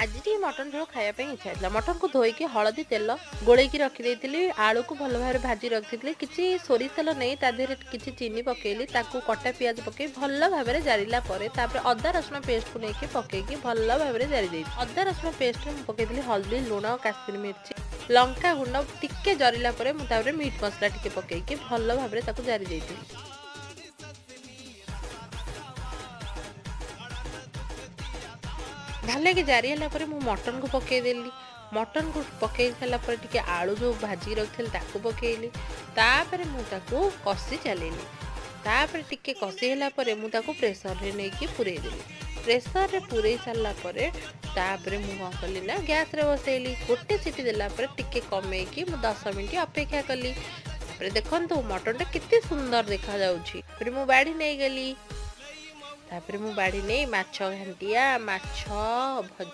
ଆଜି ଟିକେ ମଟନ୍ ଝୋଳ ଖାଇବା ପାଇଁ ଇଚ୍ଛା ହେଇଥିଲା। ମଟନ୍କୁ ଧୋଇକି ହଳଦୀ ତେଲ ଗୋଳେଇକି ରଖିଦେଇଥିଲି। ଆଳୁକୁ ଭଲ ଭାବରେ ଭାଜି ରଖିଥିଲି। କିଛି ସୋରିଷ ତେଲ ନେଇ ତା ଦେହରେ କିଛି ଚିନି ପକେଇଲି। ତାକୁ କଟା ପିଆଜ ପକେଇ ଭଲ ଭାବରେ ଜାରିଲା ପରେ ତାପରେ ଅଦା ରସୁଣ ପେଷ୍ଟକୁ ନେଇକି ପକେଇକି ଭଲ ଭାବରେ ଜାରି ଦେଇଥିଲି। ଅଦା ରସୁଣ ପେଷ୍ଟରେ ମୁଁ ପକେଇଥିଲି ହଳଦୀ, ଲୁଣ, କାଶ୍ମୀର ମିର୍ଚି, ଲଙ୍କା ଗୁଣ୍ଡ। ଟିକେ ଜରିଲା ପରେ ମୁଁ ତାପରେ ମିଟ୍ ମସଲା ଟିକେ ପକେଇକି ଭଲ ଭାବରେ ତାକୁ ଜାରି ଦେଇଥିଲି। ଭଲକି ଜାରି ହେଲା ପରେ ମୁଁ ମଟନକୁ ପକେଇଦେଲି। ମଟନକୁ ପକେଇ ସାରିଲା ପରେ ଟିକେ ଆଳୁ ଯେଉଁ ଭାଜିକି ରଖିଥିଲି ତାକୁ ପକେଇଲି। ତାପରେ ମୁଁ ତାକୁ କଷି ଚାଲିଲି। ତାପରେ ଟିକେ କଷି ହେଲା ପରେ ମୁଁ ତାକୁ ପ୍ରେସରରେ ନେଇକି ପୂରେଇ ଦେଲି। ପ୍ରେସରରେ ପୂରେଇ ସାରିଲା ପରେ ତାପରେ ମୁଁ କ'ଣ କଲି ନା ଗ୍ୟାସ୍ରେ ବସେଇଲି। ଗୋଟେ ସିଟି ଦେଲା ପରେ ଟିକେ କମେଇକି ମୁଁ 10 ମିନିଟ୍ ଅପେକ୍ଷା କଲି। ତାପରେ ଦେଖନ୍ତୁ, ମଟନଟା କେତେ ସୁନ୍ଦର ଦେଖାଯାଉଛି। ତାପରେ ମୁଁ ବାଢ଼ି ନେଇଗଲି। ତାପରେ ମୁଁ ବାଢ଼ି ନେଇ ମାଛ ଘାଣ୍ଟିଆ, ମାଛ ଭଜା